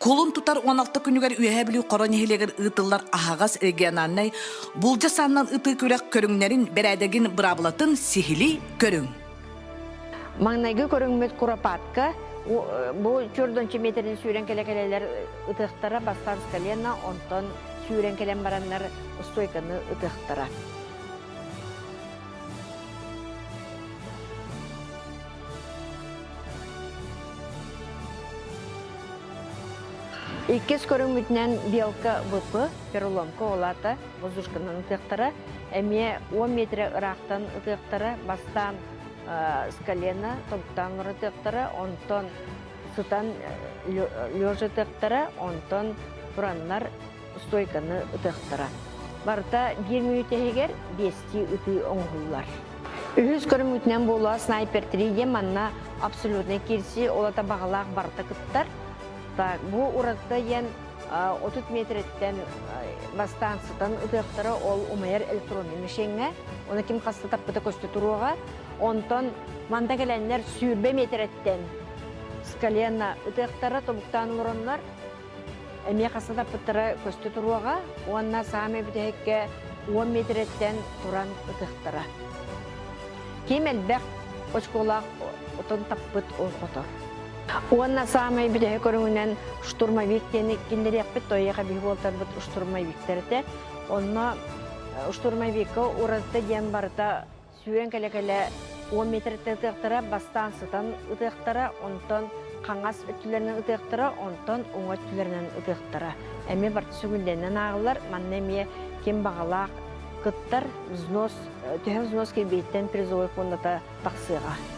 Кулун тутар 16 күнүгэр Үөһээ Бүлүү Хоро нэһилиэгэр ыытыллар аһаҕас региональнай булдьа сааннан ытыы күрэх көрүҥнэрин бэрээдэгин быраабылатын сиһилии көрүҥ. Маҥнайгы көрүҥмүт куропатка бу чүөрдончу метрин сүүрэн кэлэ-кэлэлэр ытыахтара бастаан колено, онтон сүүрэн кэлэн бараннар стойканы ытыахтара. Иккис көрүҥмүтүнэн белка ВП, переломка олата воздушканан ытыахтара. Эмиэ 10 метрэ ыраахтан ытыахтара. Бастаан с колена тобуктаан ытыахтара, онтон сытан лежа ытыахтара, онтон тураннар стойканы ытыахтара. Барыта биир мүнүүтэ иһигэр биэстии ытыы оҥоһуллар. Үһүс көрүҥмүтүнэн буолуо снайпер 3 диэн манна абсолютнай киирсии олото баҕалаах барыта кыттар. Так, бу уратыта диэн 30 метрэттэн бастаан сытан ытыахтара ол умайар электронный мишеҥҥэ. Оны ким хаста таппыта көстө туруоҕа. Онтон манта кэлэннэр сүүрбэ метрэттэн с колена ытыахтара тобуктаан олороннор эмиэ хаста таппыттара көстө туруоҕа уонна саамай бүтэһиккэ 10 метрэттэн туран ытыахтара. Ким элбэх очколаах отон таппыт ол хотор. Уонна саамай бүтэһик көрүҥүнэн штурмовик диэни киллэриэхпит, тойуоха биһи буолтарбыт штурмовиктар этэ. Онно штурмовикка уратыта диэн барыта Сүүрэн кэлэ-кэлэ 10 метртэ ытыахтара, бастаан сытан ытыахтара, онтон хаҥас өттүлэринэн ытыахтара, онтон уҥа өттүлэринэн ытыахтара. Эмиэ барыта сүгүллэнэн ааҕыллар. Манна эмиэ ким баҕалаах кыттар взнос, төһө взнос кирбииттэн призовой фондата тахсыаҕа.